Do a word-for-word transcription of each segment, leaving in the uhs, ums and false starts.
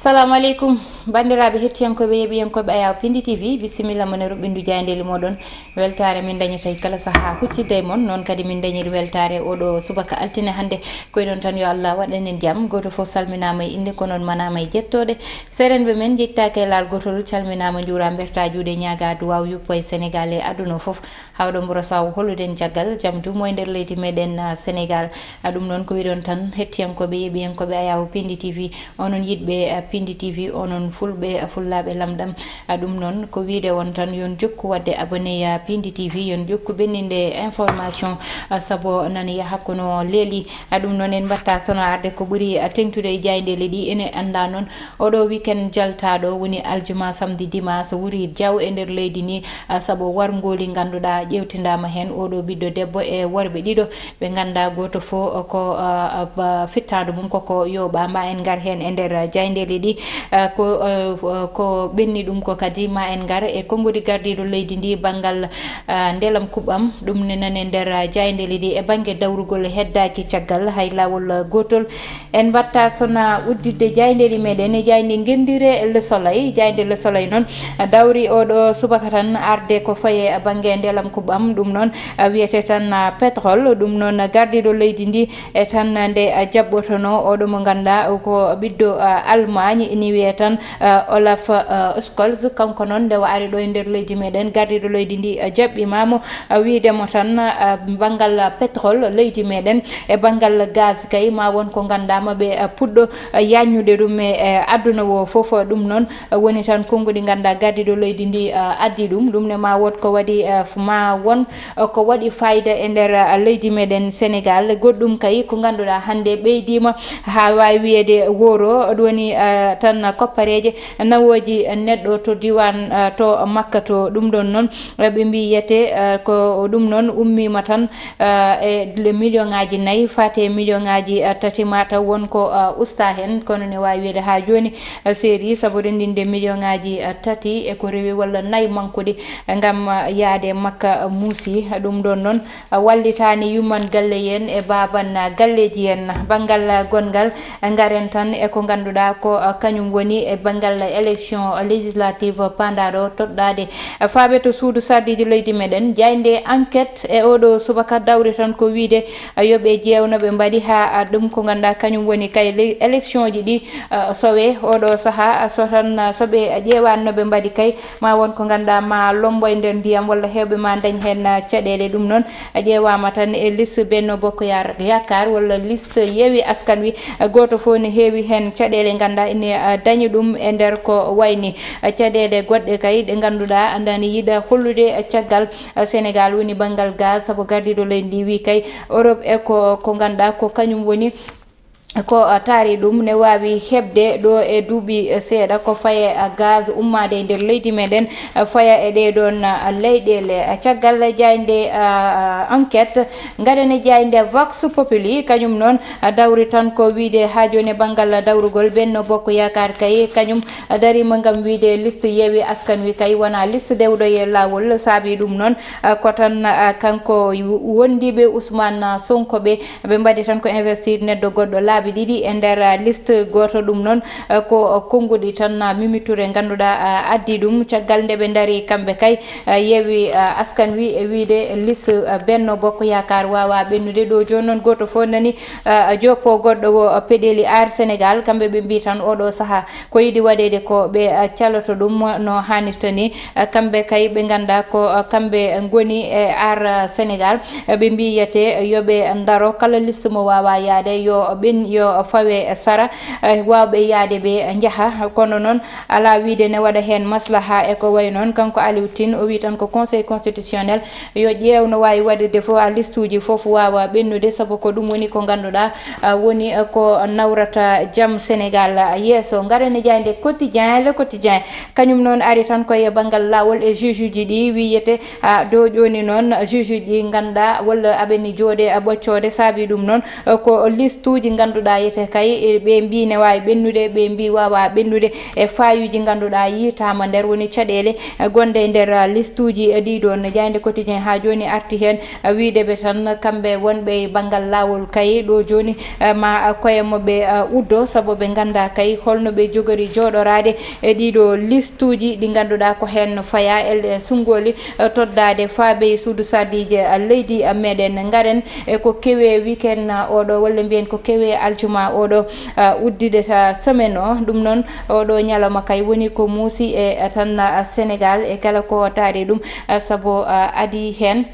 Salamu aleykum, banndiraaɓe hettiyankooɓe, yeeɓiyankooɓe Ayaw Pindi T V, bisimilla mon e ruɓɓindu jaayndeeli mooɗon. Weltaare min dañata e kala sahaa huccidde e mon, noon kadi min dañiri weltaare oɗo subaka altine hannde. Koyɗon tan yo Allah waɗan en jam, gooto fof salminaama e innde, ko noon manaama e jettooɗe. Seerenɓe men njettaaki e laal gootol, calminaama, njuuraama, mbertaa juuɗe, ñaagaa duwaaw yuppo e Senegaal e aduna o fof. Hawɗo mburo sawo hollude en caggal jam duumo e nder leydi meɗen, ah, Senegaal. Ah, ɗum noon ko wiɗon tan hettiyankooɓe, yeeɓiyankooɓe Ayaw Pindi T V, onon yiɗɓe, ah, Pindi T V, onon fulɓe, ah, fullaaɓe lamɗam. Ah, ɗum noon ko wiide on tan yon jokku waɗde abonné, ah, Pindi T V, yon jokku ɓenninde information, ah, sabo nana yaha kono leeli. Ah, ɗum noon en mbatta sono arde ko ɓuri, ah, teŋtude e jaayndeeli ɗi ene annda noon. Oɗo weekend jaltaaɗo woni aljuma, samedi, dimanche, wuuri jaw e nder leydi ni, ah, sabu warngooli ngannduɗaa ƴeewtindaama heen oɗo ɓiɗɗo debbo e worɓe ɗiɗo ɓe nganndaa gooto fof ko, ah, ah, ba-, fittaandu mum koko yooɓaa. Ma en ngar heen e nder jaayndeeli ɗi, ah, ko, ah, ko ɓenni ɗum ko kadi ma en ngar e konngudi gardiiɗo leydi ndi banngal, ah, ndelam kuɓɓam. Ɗum ne nane nder jaayndeeli ɗi e bannge dawrugol heddaaki caggal hay laawol gootol. En mbatta sona udditde jaayndeeli meɗen e jaaynde ngenndire Le Soleil. Jaaynde Le Soleil noon dawri oɗo subaka tan arde ko faye bannge ndelam kuɓɓam. Ɗum noon wiyete tan pétrole. Ɗum noon gardiiɗo leydi ndi e tan nde jaɓɓotono oɗo mo ngannduɗaa ko ɓiɗɗo Allemagne, ina wiyee tan Olaf Scholz. Kanko noon nde o ari ɗo e nder leydi meɗen, gardiiɗo leydi ndi jaɓɓiima mo. Wiide mo tan, ah, banngal pétrole leydi meɗen e banngal gaz kay ma won ko ngannduɗaa ma ɓe, ah, puɗɗo, ah, yaññude ɗum e, e aduna o fof. Ɗum noon, ah, woni tan konngudi ngannduɗaa gardiiɗo leydi ndi, ah, addi ɗum. Ɗum ne ma wood ko waɗi, ah, f-, ma won, ah, ko waɗi fayida e nder, ah, leydi meɗen Senegaal. Goɗɗum kay ko ngannduɗaa hannde ɓeydiima haa waawi wiyeede wooro. Ɗum woni, ah, tan koppareeje nawooji neɗɗo to diiwaan, ah, to Makka to. Ɗum ɗoon noon, eh, ɓe mbiyi yete, eh, ko ɗum noon ummiima tan, eh, e le million-aaji nayi, faati e million-aaji, eh, tati, mataw won ko, eh, ustaa heen, kono ne waawi wiyeede haa jooni, eh, seerii, sabu renndinde million-aaji, eh, tati e ko rewi walla nayi mankude, eh, ngam, eh, yahde Makka, eh, muusii. Ɗum ɗoon noon, wallitaani yumman galle en e baaban galleeji en. Banngal gonngal, ngaren tan e ko ngannduɗaa ko kañum woni e banngal élection législative paandaaɗo toɗɗaade faaɓe to suudu sarɗiiji leydi meɗen. Jaaynde Enquête e oɗo subaka dawri tan ko wiide yo ɓe ƴeew no ɓe mbaɗi haa ɗum ko ngannduɗaa kañum woni kay le-, électionji ɗi, eh, sowe oɗo sahaa, so tan, eh, so ɓe ƴeewaani no ɓe mbaɗi kay, ma won ko ngannduɗaa ma lombo e nder ndiyam walla heewɓe ma dañ heen, ah, caɗeele. Ɗum noon, a ƴeewaama tan e liste Benno Bokk Yaar-, Yaakaar walla liste Yewwi Askan Wi, ah, gooto fof ne heewi heen caɗeele, ngannduɗaa ene, ah, dañi ɗum e nder ko wayni, ah, caɗeele goɗɗe kay ɗe ngannduɗaa nana yiɗa hollude, ah, caggal, ah, Senegaal woni banngal gaz, sabu gardiiɗo leydi ndi wiyi kay Europe e ko, ko ngannduɗaa ko kañum woni ko, ah, taari ɗum ne waawi heɓde ɗo e duuɓi, eh, seeɗa ko faye, ah, gaz ummaade e nder leydi meɗen, ah, faya e ɗee ɗoon, ah, leyɗeele. Ah, caggal jaaynde, ah, Enquête, ngaɗen e jaaynde Vox Populi, kañum noon, ah, dawri tan ko wiide haa jooni e banngal dawrugol Benno Bokk Yaakaar kay, kañum, ah, dariima ngam wiide liste Yewwi Askan Wi kay wonaa liste dewɗo e laawol, saabi ɗum noon, ah, ko tan, ah, kanko wondiiɓe Ousmane Sonko ɓe, ɓe mbaɗi tan ko investir neɗɗo goɗɗo laabi ɗiɗi e nder, ah, liste gooto. Ɗum noon, ah, ko konnguɗi tan, ah, Mimi Touré ngannduɗaa, ah, addi ɗum caggal nde ɓe ndari kamɓe kay, ah, Yewwi, ah, Askan Wi e wiide liste, ah, Benno Bokk Yaakaar waawaa ɓennude. Ɗo jooni noon gooto fof nani, ah, joppo goɗɗo o, ah, peɗeli Aar Senegaal, kamɓe ɓe mbii tan oɗo sahaa ko yiɗi waɗeede ko ɓe, ah, caloto ɗum no haanirta ni. Ah, kamɓe kay ɓe ngannduɗaa ko, ah, kamɓe ngoni e Aar, ah, Senegaal. Ah, ɓe mbiyi yete yo ɓe ndaro kala liste mo waawaa yahde yo ɓen, yo fawe sara, ah, waawɓe yahde ɓe njaha. Kono noon alaa wiyde ne waɗa heen maslaha e ko wayi noon. Kanko Aliou Tine o wiyi tan ko Conseil constitutionnel yo ƴeew no waawi waɗirde fof haa listuuji fof waawa ɓennude, sabu ko ɗum woni ko ngannduɗaa, ah, woni, ah, ko nawrata jam Senegaal yeeso. Ngaren e jaaynde Quotidien, Le Quotidien, kañum noon ari tan koye banngal laawol e juge uji ɗi wiyete, ah, ɗo jooni noon juge uji ɗi ngannduɗaa walla aɓeni jooɗe, ah, ɓoccoode, saabi ɗum noon, ah, ko listuuji ngannduɗaa Ɗayete kay, e ɓe mbi ne waawi ɓennude, ɓe mbi waawa ɓennude e faayuuji ngannduɗaa yiitaama nder woni caɗeele, e, gonɗe e nder, a, listuuji, e, ɗiɗo. No Jaaynde Quotidien haa jooni arti heen, e, wiyde ɓe tan kamɓe wonɓe e banngal laawol kay ɗo jooni, e, ma, a, koye mo ɓe, a, uddo sabu ɓe ngannda kay holno ɓe jogori jooɗoraade e ɗiɗo listuuji ɗi ngannduɗaa ko heen faya el, e, sunngooli, e, toddaade faabe e suudu sarɗiije, e, leydi, e, meɗen. Ngaren e ko kewe weekend, a, oɗo, walla mbiyen ko kewe aljuma oɗo, a, uddide ta semaine o. Ɗum noon, oɗo ñalawma kay woni ko muusi e, a, tan, a, Sénégal e kala ko taari ɗum, a, sabu, a, adi heen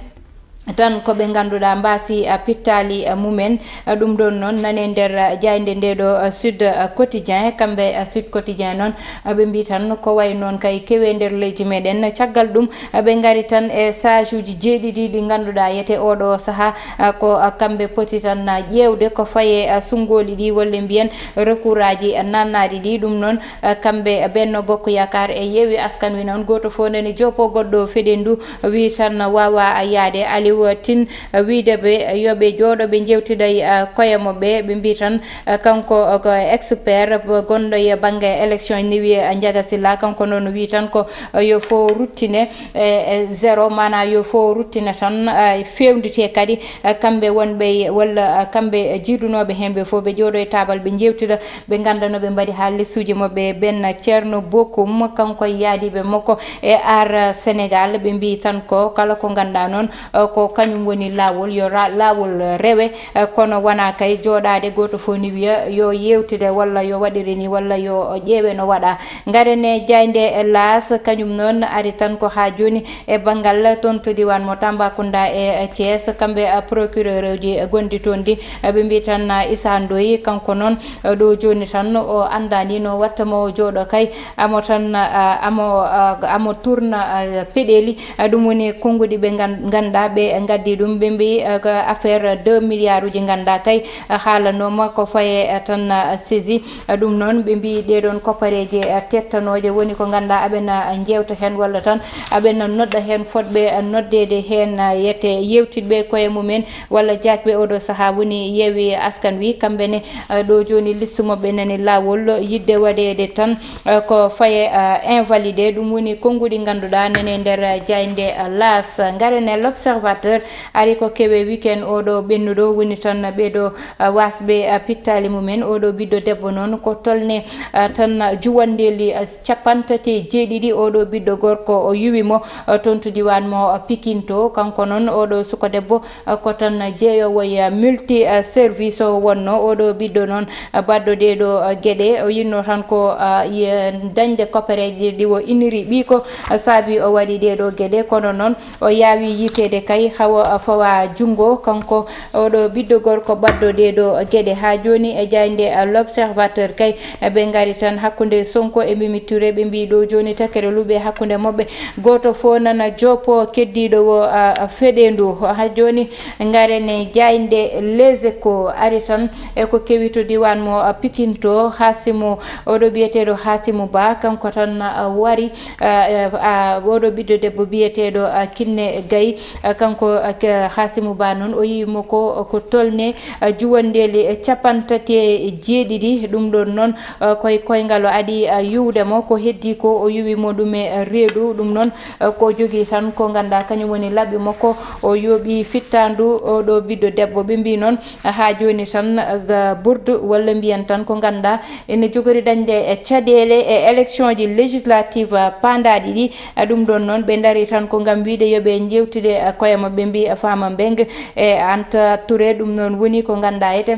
tan ko ɓe ngannduɗaa mbaasi, a, pittaali, a, mumen. A, ɗum ɗoon noon nane nder, a, jaaynde nde ɗo, a, Sud, a, Quotidien, kamɓe, a, Sud Quotidien noon, a, ɓe mbi tan ko wayi noon kay kewe nder leydi meɗen. Caggal ɗum, a, ɓe ngari tan e saajuuji jeeɗiɗi ɗi ngannduɗaa yete oɗo sahaa, a, ko, a, kamɓe poti tan, a, ƴeewde ko faye, a, sunngooli ɗi walla mbiyen recours aji, a, naannaaɗi ɗi. Ɗum noon, a, kamɓe Benno Bokk Yaakaar e Yewwi Askan Wi noon gooto fof nani joppo goɗɗo feɗendu wi tan waawa a yaade Aliou Tine, a, wiide ɓe yo ɓe jooɗo ɓe njewtida e, a, koye maɓɓe. Ɓe mbi tan, a, kanko, a, ko expert gonɗo e bannge élection ne wiye, a, Ndiaga Sylla, kanko noon wi tan ko, a, yo fof ruttine e, e zéro, maanaa yo fof ruttine tan, a, fewndite kadi, a, kamɓe wonɓe walla, a, kamɓe jiidunooɓe heen ɓe fof ɓe jooɗo e taabal ɓe njewtida. Ɓe ngannda no ɓe mbaɗi haa listuuji maɓɓe. Ben Thierno Bocoum, kanko e yaadiiɓe makko e Aar Sénégal, ɓe mbiyi tan ko kala ko ngannduɗaa noon, eh, ko kañum woni laawol, yo ra-, laawol rewe, eh, kono wonaa kay jooɗaade gooto fof ni wiya yo yeewtide walla yo waɗire ni walla yo ƴeewe no waɗa. Ngaren e jaaynde Laas, kañum noon ari tan ko haa jooni e banngal toon to diiwaan mo Tambacounda e Thiès, kamɓe, a, procureur uji gonɗi toon ɗi, a, ɓe mbiyi tan, a, Issa Ndoye, kanko noon, a, ɗo jooni tan o anndaani no watta mo jooɗo kay, amo tan, a, amo, a, amo tourna, a, peɗeeli, a, ɗum woni konnguɗi ɓe ngan-, ngannduɗaa ɓe ngaddi ɗum, ɓe mbiyi, a, ko affaire deux milliards uji ngannduɗaa kay, a, haalanooma ko faye, a, tan, a, saisie. A, ɗum noon, ɓe mbiyi ɗee ɗoon koppareeje, a, tettanooje woni ko ngannduɗaa aɓena, a, njeewta heen walla tan aɓena nodda heen fotɓe, a, noddeede heen, a, yete yeewtidɓe koye mumen walla jaajɓe oɗo sahaa woni Yewwi Askan Wi. Kamɓe ne, a, ɗo jooni liste maɓɓe nani laawol yiɗde waɗeede tan, a, ko faye, a, invalidé. Ɗum woni konnguɗi ngannduɗaa nani e nder, a, jaaynde, a, Laas. Ngaren e L'Observateur, ari ko kewe weekend oɗo ɓennuɗo woni tan ɓeeɗo a, waasɓe, a, pittaali mumen. Oɗo ɓiɗɗo debbo noon ko tolne, a, tan juwandeeli, a, cappanɗe tati e jeeɗiɗi. Oɗo ɓiɗɗo gorko o yuwi mo, a, toon to diiwaan mo, a, Pikinto. Kanko noon oɗo suka debbo, a, ko tan jeeyoowo e, a, multi, a, service o wonno. Oɗo ɓiɗɗo noon, a, baɗɗo ɗee ɗo, a, geɗe o yinno tan ko, a, ye-, dañde koppereeje ɗi o iniri ɓiiko, a, saabi o waɗi ɗee ɗo geɗe. Kono noon o yaawi yiiteede kay hawa fawa junngo. Kanko oɗo ɓiɗɗo gorko ɓaɗɗo ɗee ɗo geɗe. Haa jooni e jaaynde, a, L'Observateur kay, ɓe ngari tan hakkunde Sonko e Mimi Touré, ɓe mbiyi ɗo jooni takere luuɓe hakkunde maɓɓe, gooto fof nana joppo keddiiɗo o, a, a, feɗeendu. Haa jooni ngaren e jaaynde Les Échos, ari tan e ko kewi to diiwaan mo, a, Pikinto, Hasimu, oɗo biyeteeɗo Hasimu Ba, kanko tan, a, wari, a, a, oɗo ɓiɗɗo debbo biyeteeɗo, a, Kinne Gaye, a, kanko, a, ke-, Hasimu Ba noon, o yiwi mo ko, ko tolne, a, juwandeeli, e, cappanɗe tati e jeeɗiɗi. Ɗum ɗoon noon, a, koye koyngal o adi, a, yuwde mo. Ko heddii ko o yuwi mo ɗum e, a, reedu. Ɗum noon, a, ko jogii tan ko ngannduɗaa kañum woni laɓɓi makko. O yooɓi fittaandu oɗo ɓiɗɗo debbo. Ɓe mbii noon, haa jooni tan, ga burdu walla mbiyen tan ko ngannduɗaa ene jogori dañde e caɗeele e élection ji législative paandaaɗi ɗi. Ɗum ɗoon noon ɓe ndarii tan ko ngam wiyde yo ɓe njeewtide koye maɓɓe, mbii Fama Mbeng e Anta Touré. Ɗum noon woni ko ngannduɗaa ete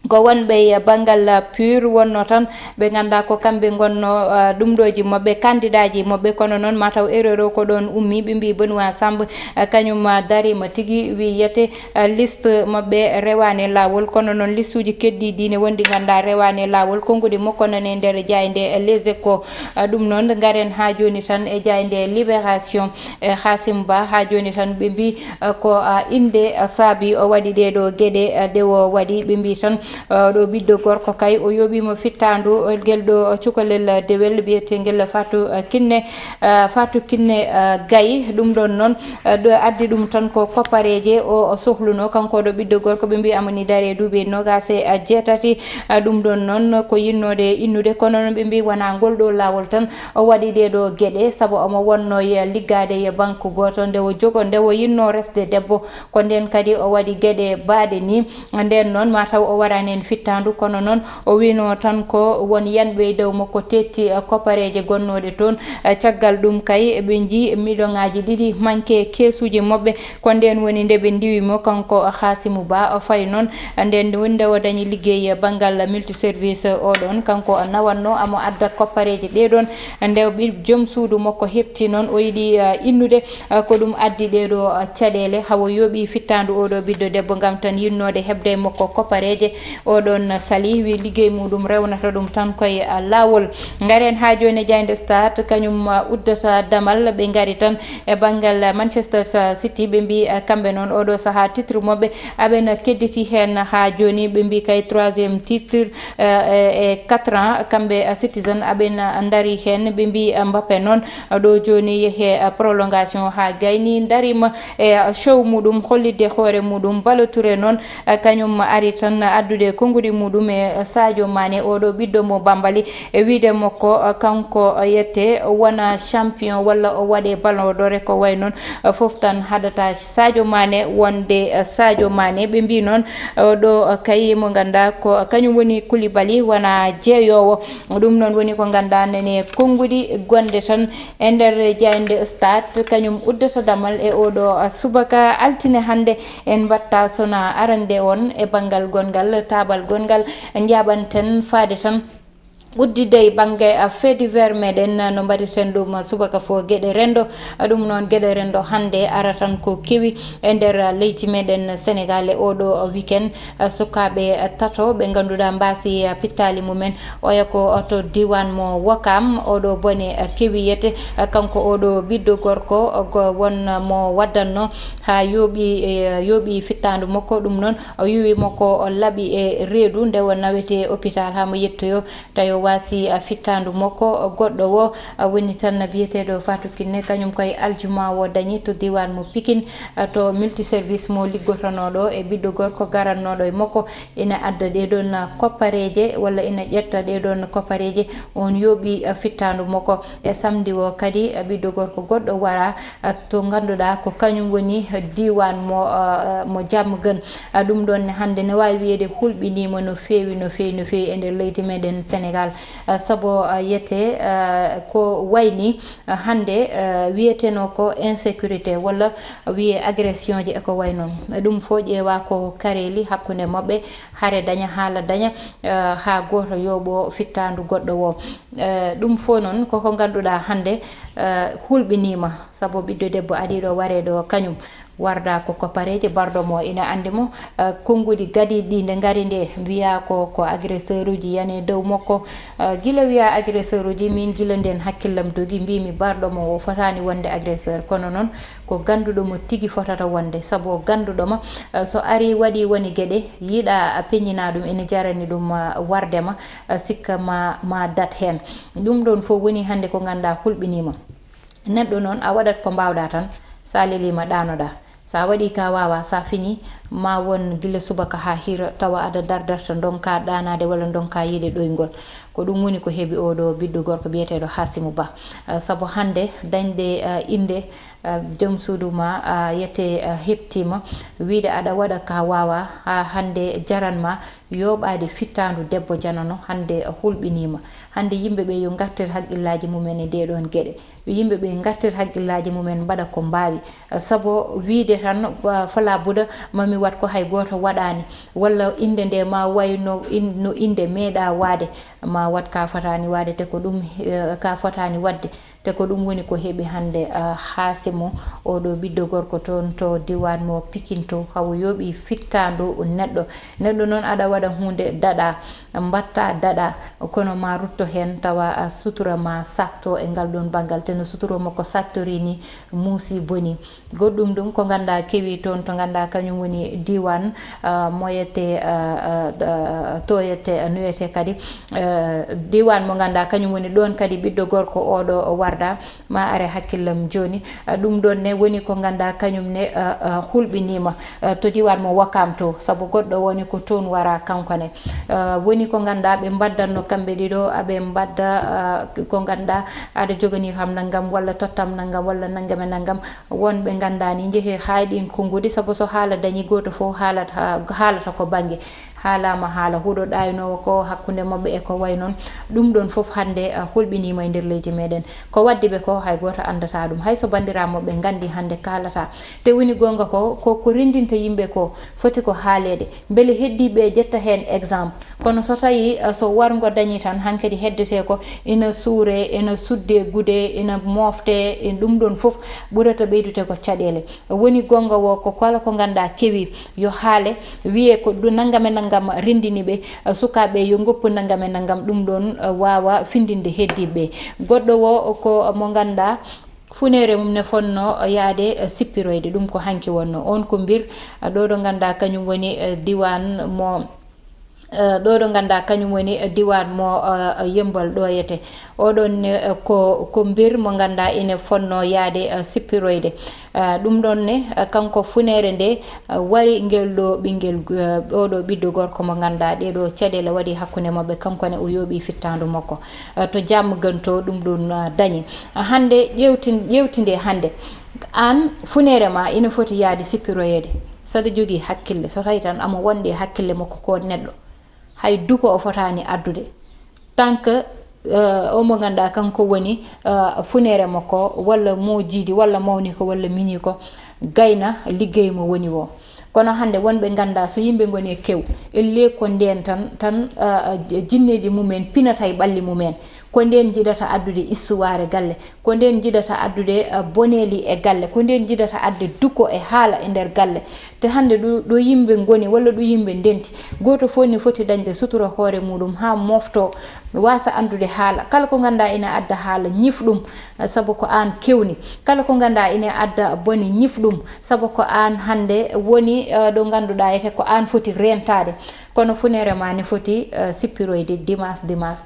ko wonɓe e banngal PUR wonno tan ɓe ngannduɗaa ko kamɓe ngonno, ah, ɗumɗooji maɓɓe, kandidaaji maɓɓe, kono noon mataw erreur o ko ɗoon ummi. Ɓe mbii Benoît Samb, ah, kañum, ah, dariima tigi, wiyete, ah, liste maɓɓe rewaani e laawol, kono noon listuuji keddiiɗi ne wondi ngannduɗaa rewaani e laawol, konnguɗi makko nani e nder jaaynde Les Échos. Ah, ɗum noon ngaren haa jooni tan e jaaynde Libération. E Hasim Ba, haa jooni tan ɓe mbii, eh, ko, ah, innde, ah, saabi o waɗi ɗee ɗoo geɗe, eh, ɗe o waɗi. Ɓe mbii tan, Oɗo ɓiɗɗo gorko kay, o yooɓiima fittaandu ngel ɗo cukalel dewel biyeteengel Fatou Kinne, Fatou Kinne Gaye. Ɗum ɗon noon, ɗo addi ɗum tan ko koppareeje o sohlunoo, kanko ɗo ɓiɗɗo gorko. Ɓe mbi amani dare duuɓi noogaas e jeetati. Ɗum ɗon noon ko yinnoode innude, kono noon ɓe mbi wonaa ngol ɗo laawol tan o waɗi ɗee ɗo geɗe, sabu omo wonnoo e liggaade e banque gooto nde o jogo, nde o yinnoo resde debbo. Ko ndeen kadi o waɗi geɗe baaɗe nii. Ndeen noon, ma taw o waɗaani heen fittaandu, kono noon o wiynoo tan ko won yanɓe e dow makko teetti, eh, koppareeje gonnooɗe toon. Eh, caggal ɗum kay, ɓe njii miliyoŋaaji ɗiɗi manke keesuuji maɓɓe. Ko ndeen woni nde ɓe ndiwi mo, kanko Haasimu Ba. O fayi noon, ndeen woni nde o dañi liggey banngal multiservice o ɗoon. Kanko o nawatnoo omo adda koppareeje ɗee ɗoon. Nde o ɓi-, joom suudu makko heɓti noon, o yiɗi, eh, innude. Eh, ko ɗum addi ɗee ɗo, eh, caɗeele, hawo yooɓi fittaandu oo ɗo ɓiɗɗo debbo, ngam tan yinnoode heɓde e makko koppareeje. Oo ɗoon sali, wi liggey muɗum rewnata ɗum tan koye, eh, laawol. Ngaren haa jooni e jaaynde Stade, kañum, eh, uddata damal. Ɓe ngari tan e banngal Manchester City, ɓe mbi, eh, kamɓe noon oo ɗo sahaa titre maɓɓe aɓen kedditi heen haa jooni, ɓe mbi kay troisième titre, eh, e, e quatre ans, kamɓe, eh, Citizen aɓen, eh, ndari heen, ɓe mbi, eh, Mbappe noon, eh, ɗo jooni yehe, eh, prolongation haa gayni, ndariima e, eh, show muɗum, hollitde hoore muɗum. Balo Touré noon, eh, kañum ari tan addude konnguɗi muɗum e, eh, Sadio Mané, oo ɗo ɓiɗɗo mo Bambali, e wiyde makko, eh, kanko, eh, yette wona champion walla o waɗe Ballon d'Or e ko wayi noon, eh, fof tan haɗata Sadio Mané wonde, eh, Sadio Mané. Ɓe mbi noon, eh, ɗo, eh, kay mo ngannduɗaa ko kañum woni Koulibaly wona jeeyoowo. Ɗum noon woni ko ngannduɗaa nene konnguɗi gonɗe tan e nder jaaynde Stade, kañum uddata damal e oo ɗo, eh, subaka altine hannde. En mbaɗta sona arande on e banngal gonngal, taabal gonngal, njaaɓanten faade tan udditde e bannge, a, fait divers meɗen, no mbaɗirten ɗum subaka fof geɗe renndo. Ɗum noon geɗe renndo hannde ara tan ko kewi e nder, a, leydi meɗen Senegal e oɗo weekend. A, sukaaɓe, a, tato ɓe ngannduɗaa mbaasi, a, pittaali mumen, oya ko to diiwaan mo Wakaam, oɗo bone, a, kewi yete, a, kanko oɗo ɓiɗɗo gorko, a, go-, won mo waddanno haa yooɓi, e, yooɓi fittaandu makko. Ɗum noon o yuwi mo ko o laɓi e reedu nde o nawete hôpital haa mo yettoyo. Tawi o waasi, a, fittaandu makko goɗɗo o, a, woni tan biyeteeɗo Fatou Kiné, kañum koye aljuma o dañi to diiwaan mo Pikine, a, to multiservice mo liggotonooɗo e ɓiɗɗo gorko garannooɗo e makko, ina adda ɗee ɗoon koppareeje walla ina ƴetta ɗee ɗoon koppareeje. On yooɓi, a, fittaandu makko. E samedi o kadi, a, ɓiɗɗo gorko goɗɗo wara, a, to ngannduɗaa ko kañum woni diiwaan mo, a, mo Diamaguène. A, ɗum ɗoon ne hannde ne waawi wiyeede hulɓiniima no feewi, no feewi, no feewi e nder leydi meɗen Senegal. A, sabu, a, yete, a, ko wayni, a, hannde, a, wiyetenoo ko insécurité walla wiyee agression ji e ko wayi noon. Ɗum fof ƴeewaa ko kareeli hakkunde maɓɓe, hare daña, haala daña, a, haa gooto yooɓo fittaandu goɗɗo o. A, ɗum fof noon koko ngannduɗaa hannde, a, hulɓiniima. Sabu ɓiɗɗo debbo arii ɗo waree ɗo kañum, warda ko koppareeje, barɗo mo ina anndi mo. Eh, konnguɗi gadiiɗi ɗi nde ngari nde, mbiyaa ko, ko agresseur uji yani e dow makko. Eh, gila wiyaa agresseur uji, min gila nden hakkillam dogi, mbiimi barɗo mo o fotaani wonde agresseur, kono noon ko gannduɗo mo tigi fotata wonde, sabu o gannduɗo ma, eh, so arii waɗii woni geɗe, yiɗa a peññinaa ɗum, ina jarani ɗum, eh, warde ma, eh, sikka ma, ma dat heen. Ɗum ɗoon fof woni hannde ko ngannduɗaa hulɓiniima. Neɗɗo noon, a waɗat ko mbaawɗaa tan, so a leliima ɗaanoɗaa. So a waɗii ka waawaa, so a fiñii, ma won gila subaka haa hiira, tawa aɗa dardarta ndonka ɗaanaade walla ndonka yiide ɗoyngol. Ko ɗum woni ko heɓi oo ɗoo ɓiɗɗo gorko biyeteeɗo Haasimu Bah. Ah, sabu hannde dañde, ah, innde, ah, joom suudu ma, ah, yete, ah, heɓtiima, wiyde aɗa waɗa ka waawaa, haa hannde jaran ma yooɓaade fittaandu debbo janano, hannde hulɓiniima. Hannde yimɓe ɓe yo ngartir haqqillaaji mumen e ndee ɗoon geɗe. Yo yimɓe ɓe ngartir haqqillaaji mumen, mbaɗa ko mbaawi. Sabu wiyde tan, ah, fala buda, ma mi waɗ ko hay gooto waɗaani. Walla innde nde ma wayno in-, no innde meeɗaa waade, ma waɗ ka fotaani waade, te ko ɗum, eh, ka fotaani waɗde. Te ko ɗum woni ko heɓi hannde, ah, Haasimu, oɗo ɓiɗɗo gorko toon to diiwaan mo Pikin to, hawo yooɓi fittaandu neɗɗo. Neɗɗo noon aɗa waɗa huunde daɗa, mbaɗta daɗa, kono ma rutto heen tawa, ah, sutura ma sakto e ngal ɗoon banngal. Te no sutura makko saktori ni, muusi boni. Goɗɗum ɗum ko ngannduɗaa kewi toon to ngannduɗaa kañum woni diiwaan, ah, moyete, ah, ah, ah, toyete, ah, noyete kadi, eh, diiwaan mo ngannduɗaa kañum woni ɗoon kadi ɓiɗɗo gorko oɗo warda, ma are hakkillam jooni. Ah, ɗum ɗoon ne woni ko ngannduɗaa kañum ne, ah, ah, hulɓiniima, ah, to diiwaan mo Wakaam to, sabu goɗɗo woni ko toon wara kanko ne. Ah, woni ko ngannduɗaa ɓe mbaddatno kamɓe ɗiɗo, aɓe mbadda, ah, ko ngannduɗaa aɗa joganii kam nanngam walla tottam nanngam walla nanngam e nanngam. Wonɓe ngannduɗaa ni njehi haa e ɗiin konnguɗi, sabu so haala dañii gooto fof haalata, haalata ko bannge. Haalaama haala huɗo ɗaaynoowo ko hakkunde maɓɓe e ko wayi noon. Ɗum ɗoon fof hannde, ah, hulɓiniima e nder leydi meɗen. Ko waddi ɓe ko hay gooto anndataa ɗum. Hay so banndiraaɓe maɓɓe nganndi hannde kaalataa. Te woni goonga ko, ko, ko renndinta yimɓe ko foti ko haaleede. Mbele heddiiɓe ƴetta heen exemple. Kono so tawii, ah, so warngo dañii tan, hankadi heddetee ko ina suuree, ina suddee gudee, ina mooftee, e ɗum ɗoon fof ɓurata ɓeydude ko caɗeele. Woni goonga wo ko kala ko ngannduɗaa kewi yo haale, wiyee ko ɗum nanngam e nanngam renndini ɓe, ah, sukaaɓe yo ngoppu nanngam e nanngam, ɗum ɗoon, ah, waawa findinde heddiiɓe. Goɗɗo wo ko mo ngannduɗaa funeere mum ne fotnoo yahde, ah, sippiroyde, ɗum ko hanki wonnoo. Oon ko Mbir, ah, ɗo ɗo ngannduɗaa kañum woni, ah, diiwaan mo Eh, ɗo ɗo ngannduɗaa kañum woni, eh, diiwaan mo, eh, Yemmbal ɗoyete. Oɗon, eh, ko, ko Mbir mo ngannduɗaa ine fotnoo yahde, eh, sippiroyde. Eh, ɗum ɗoon ne, eh, kanko funeere nde, eh, wari ngel ɗo ɓinngel, eh, oɗo ɓiɗɗo gorko mo ngannduɗaa ɗee ɗo caɗeele waɗi hakkunde maɓɓe, kanko ne o yooɓi fittaandu makko. Eh, to jam ganto ɗum ɗoon, eh, dañi. Hannde ƴeewtin-, ƴeewtinde hannde. Aan funeere ma ina foti yahde sippiroyeede. Saɗa jogii hakkille, so tawii tan omo wondi e hakkille makko ko neɗɗo, hay duko o fotaani addude. Tant que, eh, o mo ngannduɗaa kanko woni, eh, funeere makko, walla mo jiidi, walla mawni ko, walla miñi ko, gayna liggey mo woni o. Kono hannde wonɓe nganndaa so yimɓe ngoni e kew, ellee ko ndeen tan, tan, eh, jinneeji mumen pinata e ɓalli mumen. Ko ndeen njiɗata addude histoire galle. Ko ndeen njiɗata addude, eh, boneeli e galle, ko ndeen njiɗata adde duko e haala e nder galle. Te hannde ɗo, ɗo yimɓe ngoni walla ɗo yimɓe ndenti, gooto fof ne foti dañde sutura hoore muɗum haa mofto, waasa anndude haala. Kala ko ngannduɗaa ina adda haala, ñif ɗum, eh, sabu ko aan kewni. Kala ko ngannduɗaa ina adda bone, ñif ɗum, sabu ko aan hannde woni, eh, ɗo ngannduɗaa ete ko aan foti reentaade. Kono funeere ma ne foti, eh, sippiroyde dimanche, dimanche.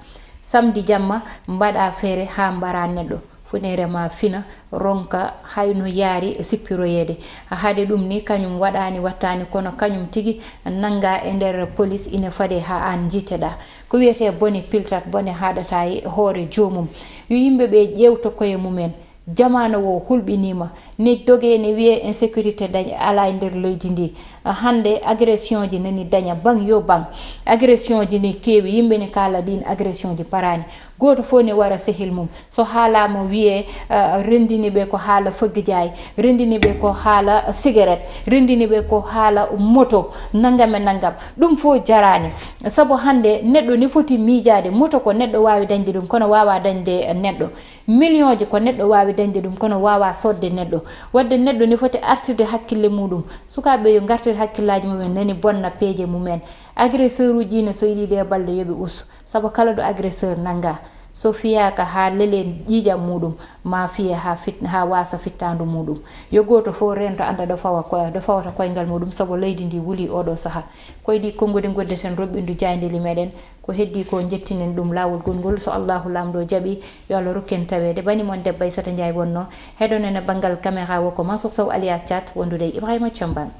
Samedi jamma mbaɗa feere haa mbara neɗɗo. Funeere ma fina, ronka hay no yaari e sippiroyeede. Haade ɗum ni kañum waɗaani wattaani, kono kañum tigi nannga e nder police ine fade haa aan njiiteɗaa. Ko wiyetee bone piltat, bone haaɗata e hoore joomum. Yo yimɓe ɓe ƴeewto koye mumen. Jamaano o hulɓiniima. Ne dogee ne wiyee insécurité dañ-, alaa e nder leydi ndi. Hannde agression ji nani daña bang yo bang. Agression ji ne keewi, yimɓe ne kaala ɗiin agression ji paraani. Gooto fof ne wara sehil mum. So haalaama wiyee, eh, renndini ɓe ko haala fëgg jaay, renndini ɓe ko haala cigarette, renndini ɓe ko haala moto, nanngam e nanngam. Ɗum fof jaraani. Sabu hannde neɗɗo ne foti miijaade, moto ko neɗɗo waawi dañde ɗum, kono waawaa dañde neɗɗo. Million ji ko neɗɗo waawi dañde ɗum, kono waawaa soodde neɗɗo. Waɗde neɗɗo ne foti artirde hakkille muɗum. Sukaaɓe yo ngartir hakkillaaji mumen, nani bonna peeje mumen. Agresseur uji ɗi ne so yiɗi ɗe balɗe yo ɓe ustu. Sabu kala ɗo agresseur nanngaa, so fiyaaka haa lelee ƴiiƴam muɗum, ma fiye haa fit-, haa waasa fittaandu muɗum. Yo gooto fof reento annda ɗo fawa ko, ɗo fawata koyngal muɗum, sabu leydi ndi wuli oɗo saha. Ko e ɗi konguɗi ngoddirten roɓɓindu jaayndeeli meɗen. Ko heddi ko njettinen ɗum laawol gongol. So Allahu Laamɗo jaɓi, yo Allah rokku en taweede. Bani mon debbo Aissata Ndiaye wonno. Heɗonen e banngal caméra o ko Mansour Sow alias Thiat, wondude e Ibrahima Thiamban.